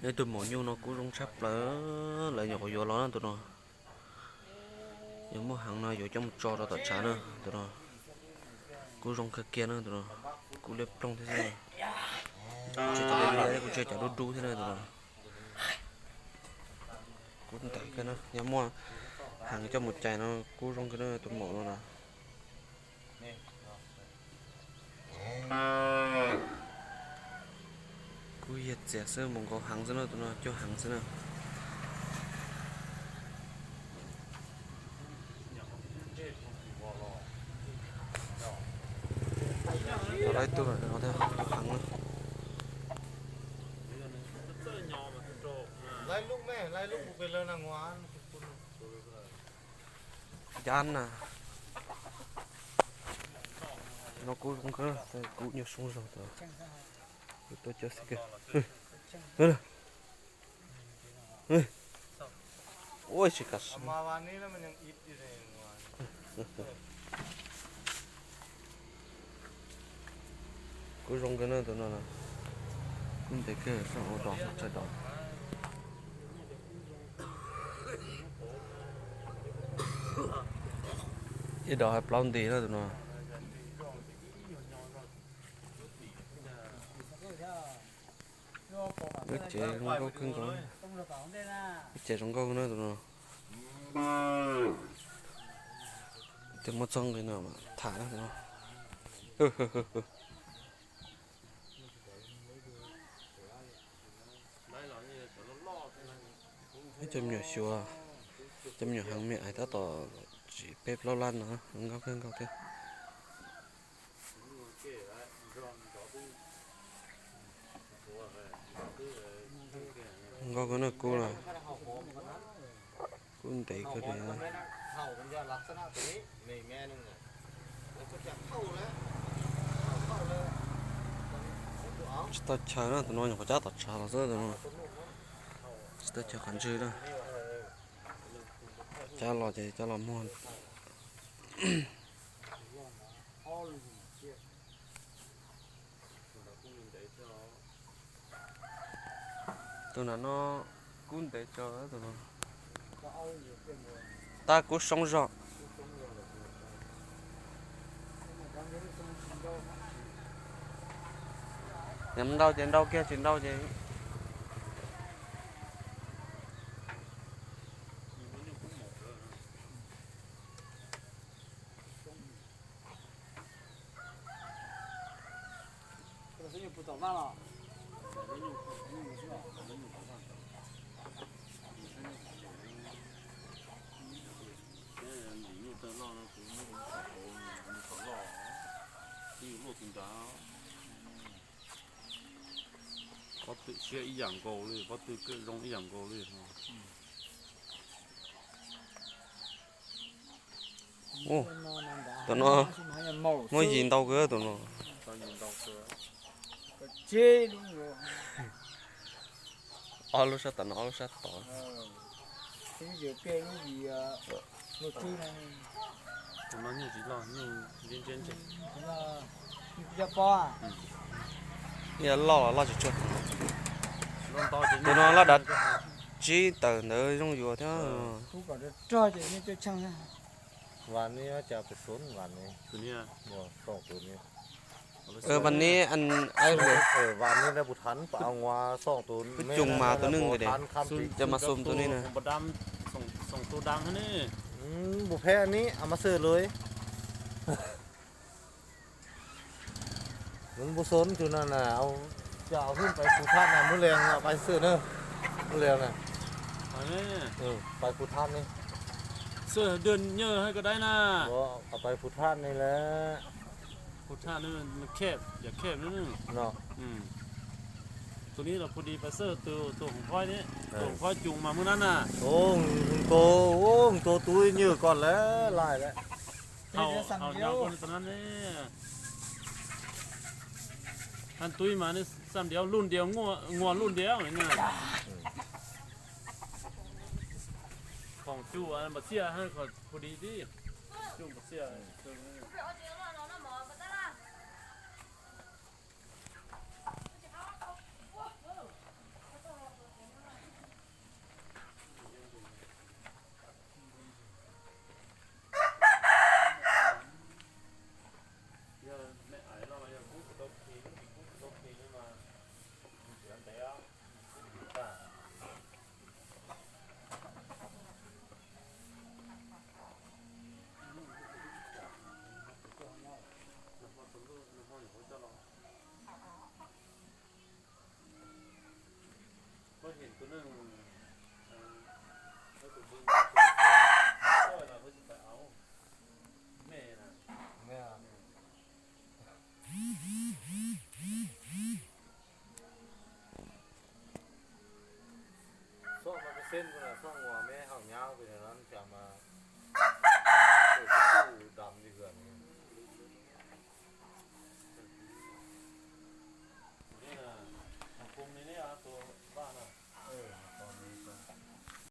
Ib tug maum nyuj no kub zoo tshaj plaws, lawv nyuam qhuav yuav los na tus no. Yuav muaj heev no yuav coj mus tso rau tom tshav na tus no. Kub zoo kawg kiag na tus no. Kub liab ploog thiab xwb. Tsis cov liab liab, kuv tsis cov dub dub thiab na tus no. Kub ntev kawg na, yog muaj heev coj mus cais no kub zoo kawg na tus maum no na. Kub yag txias xwb, mus nkaus heev xwb na tus no, cuag heev xwb na. Cov laib tug no thiab, tug heev na. Cab na. No kub zoo kawg, kub nyuaj soob zog tus. Tuaj cab xib kawg. Ua tsis kam. Kub zoo kawg na tus no, kub ntev kawg, soj ua dos tsaws dos. Ib dos hais plaub nti na tus no. Lub cev zoo nkauj kawg nkaus. Lub cev zoo nkauj na tus no. Tej muab txog nqi no tham na tus no. Ib cov me nyuam xyuas, cov me nyuam heev me ais tab tom tsis peb plaub lab no, zoo nkauj kawg nkaus thiab. Nkauj kawg na kub na, kub ntev kawg li. Tsis tau chaw na, tus no nyuam qhuav cab tom tshav los xwb tus no. Tsis tau chaw qhov ntswg na. Cab los ces cab los muag. Tus no no kub ntev tso tus no. Tab kub soob zog. Yog nrau ces nrau kiag, tsis nrau ces Pob tw siab ib yam nkaus li, pob tw kawm zoo ib yam nkaus li. Tus no muab yis ntau kawg tus no. Ob lub sab tom no, ob lub sab tod. Ib loj loj tsis tsuag. Tus no loj dav tsib tawm ntawd zoo yuav thiab. Vas ni, vas ni, vas ni, peb cug mas tus neeg li, cov mas xum tus neeg na. Npu phem ni a mas xwm lawm. Nws npu xom tus no na, cas hwj pais phuv thaj na, muab leeg pais xwm na, muab leeg na, pais phuv thaj ni. Xwm dwg nyawg hais ko dai na. Pais phuv thaj ni lawm. Phuv thaj ni, kheb, yam kheb no. Tus ni los phuv di pais xwm tus, tus hoom khoib ni, tus hoom khoib cug mas muaj nab na. Tus, tus tub nyuag koj lawm lais lawm. Haus nyob ua li tus nab ne. Hab tub mas xam ntiav luj ntiav, nguas luj ntiav na. Khoom cug npam txiaj, khoom phuv di tib, cug npam txiaj. Xoj mas koj xeb kuv na, xoj uas me haum nyab pem no cas mas tus kuj dam li hwm. Tus